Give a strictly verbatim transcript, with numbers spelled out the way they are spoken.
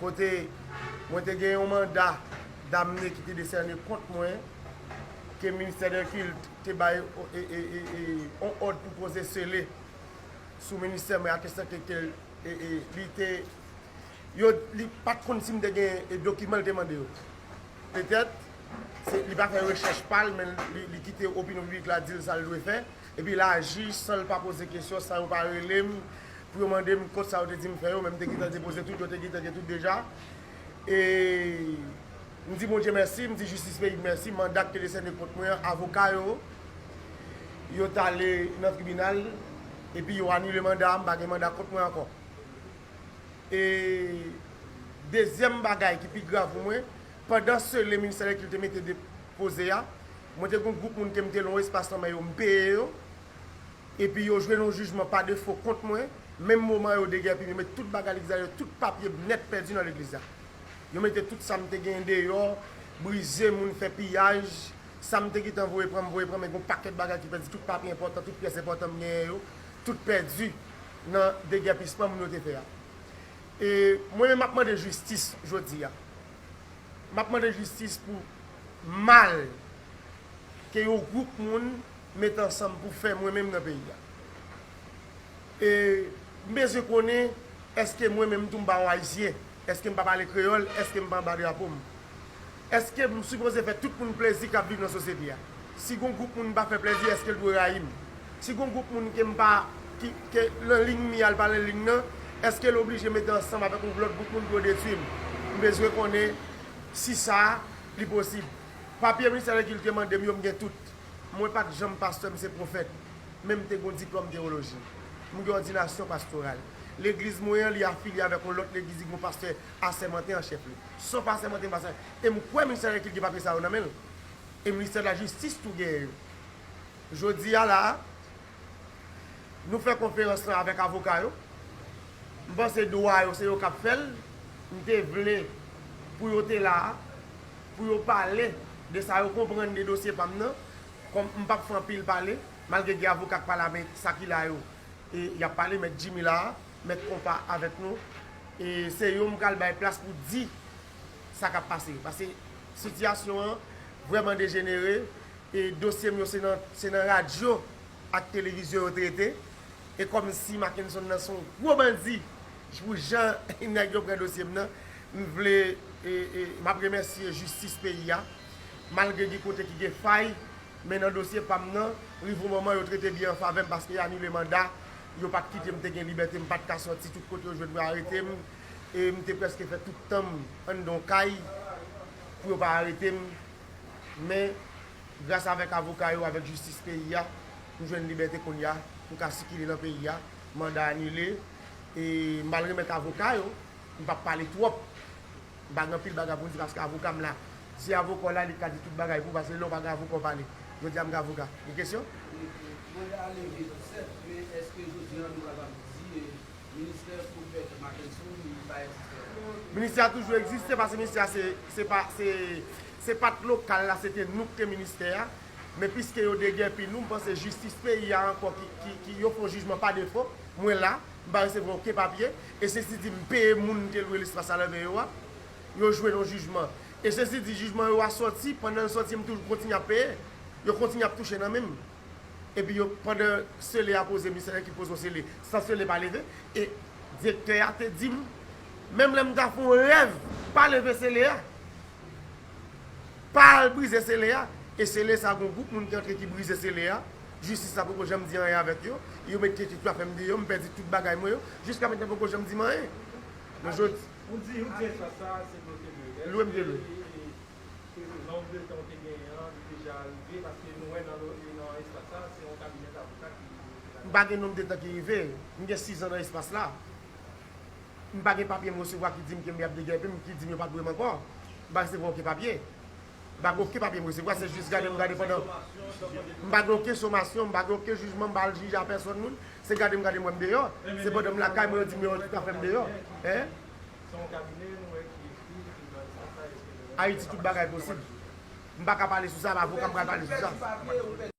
Kote mwen te gen yon manda damne ki te desène kont mwen, ke ministè de kilt te bay e, e, e, e, on òd pou poze sele sou ministè mwen, atestan ke, ke e, e, li te, yo, li pa t konn si m te gen e, dokiman l te mande yo. Petèt, se, li pa fè rechèch pa l, men li, li kite opinyon piblik la di l sa l dwe fè. Epi l aji san l pa poze kesyon, san yo pa rele m pou yo mande m kont sa yo te di m fè yo, men m te gentan depoze tout, yo te gentan gen tout deja. E m di Bondye mèsi, m di jistis peyi m mèsi, manda ki te desène kont mwen an, avoka yo, yo t ale nan tribinal, epi yo anile manda a, m pa gen manda kont mwen ankò. E dezyèm bagay ki pi grav pou mwen, pandan sele ministè de kilt te mete depoze a, mwen te gen yon gwoup moun ke m te lwen espas nan men yo, m peye yo, epi yo jwenn yon jijman pa defo kont mwen, menm moman yo degèpi m, yo met tout bagay legliz la, yo tout papye m nèt pèdi nan legliz la. Yo mete tout sa m te genyen deyò, brize moun, fè piyaj, sa m te gentan voye pran, m voye pran, men gen yon pakèt bagay ki pèdi, tout papye enpòtan, tout pyès enpòtan m genyen yo, tout pèdi nan degèpisman moun yo te fè a. E mwen menm m ap mande jistis jodi a. M ap mande jistis pou mal ke yon gwoup moun met ansanm pou fè mwen menm nan peyi a. E m bezwen konnen, èske mwen menm tou m pa yon Ayisyen? Èske m pa pale kreyòl? Èske m pa anba drapo m? Èske m sipoze fè tout moun plezi k ap viv nan sosyete a? Si gon gwoup moun m pa fè plezi, èske l dwe rayi m? Si gon gwoup moun ke m pa, ki, ke nan liy m ye a l pa nan liy nan, èske l oblije mete ansanm avèk yon lòt gwoup moun pou yo detwi m? M bezwen konnen si sa li posib. Papye ministè de kilt te mande m yo, m gen tout. Mwen pa t janm pastè, m se pwofèt. Men m te gen yon diplòm tewoloji. M gen òdinasyon pastoral. Legliz mwen an, li afilye avèk yon lòt legliz, li gen yon pastè asèmante an chèf li. Sòf asèmante, m pa sa. E m kwè ministè de kilt gen papye sa yo nan men l. E ministè de la jistis tou genyen yo. Jodi a la a, nou fè konferans lan avèk avoka yo. M panse dwa yo, se yo k ap fè l. M te vle pou yo te la a, pou yo pale de sa yo konprann de dosye pa m nan. Kòm m p ap fè anpil pale, malgre gen avoka k pa la, men sa ki la yo, e, y ap pale, mèt Jimmy la a, mèt Konpa avèk nou. E se yo m pral bay plas pou di sa k ap pase. Paske sitiyasyon an vrèman dejenere. E dosye m yo se nan, se nan radyo ak televizyon yo trete. E kòmsi Mackenson nan se yon gwo bandi, pou jan nèg yo pran dosye m nan, m vle, e, e, m ap remèsye jistis peyi a. Malgre gen kote ki gen fay, men nan dosye pa m nan, rive yon moman yo trete byen an favè m paske yo anile manda, yo pa t kite m te gen libète, m pa t ka sòti, tout kote yo jwenn mwen arete m. E m te prèske fè tout tan m anndan yon kay pou yo pa arete m. Men, gras avèk avoka yo, avèk jistis peyi a, m jwenn libète kounye a, m ka sikile nan peyi a, manda anile, e m al remèt avoka yo, m p ap pale twòp, m pa gen anpil bagay pou m di paske avoka m la. Si avoka w la, li ka di tout bagay pou ou, paske lè w pa gen avoka, w pale. Jodi a, m gen avoka. Gen kesyon? Manda a leve sèt me, èske jodi a nou kapab di, e, Ministè pwofèt Mackenson, li pa egziste ankò. Ministè a toujou egziste, paske ministè a se, se pa, se, se pa t lokal la, se te nou k te ministè a. Men piske yo degèpi nou, m panse jistis peyi a ankò ki, ki, ki yo fè yon jijman pa defo, mwen la, m pa resevwa okenn papye, e sesi di m peye moun m te lwe lespas a nan men yo a, yo jwenn yon jijman. E sesi di jijman yo a sòti, pandan l sòti, m toujou kontinye ap peye, yo kontinye ap touche nan men m. Epi yo, pandan sele a poze, misye ki poze yon sele, san sele pa leve. E direktè a te di m, menm lè m ta fè yon rèv, pa leve sele a. Pa al brize sele a. E sele sa, gon gwoup moun ki antre ki brize sele a. Jistis la poko janm di anyen avèk yo. Yo mete tout zafè m deyò, m pèdi tout bagay mwen yo. Jiska mentnan poko janm di m anyen. Men jodi. Ou di, ou di espas sa, se lwe w te lwe. Lwe m te lwe. Lè w te tan w te genyen an, li deja rive, paske nou wè nan, nan espas sa, se yon kabinèt avoka ki. M pa gen nonb de tan ki rive. M gen sis an nan espas la. M pa gen papye m resevwa ki di m ke m ap degèpi m, ki di m yo pa t dwe m ankò. M pa resevwa okenn papye. M pa gen okenn papye m resevwa, se jis gade m gade pandan. M pa gen okenn somasyon, m pa gen okenn jijman, m pa al jije a pèsòn moun. Se gade m gade m wè m deyò. Se pandan m lakay mwen yo di m yo tout afè m deyò. Hein? Ayiti, tout bagay posib. M pa ka pale sou sa, avoka m pral pale sou sa.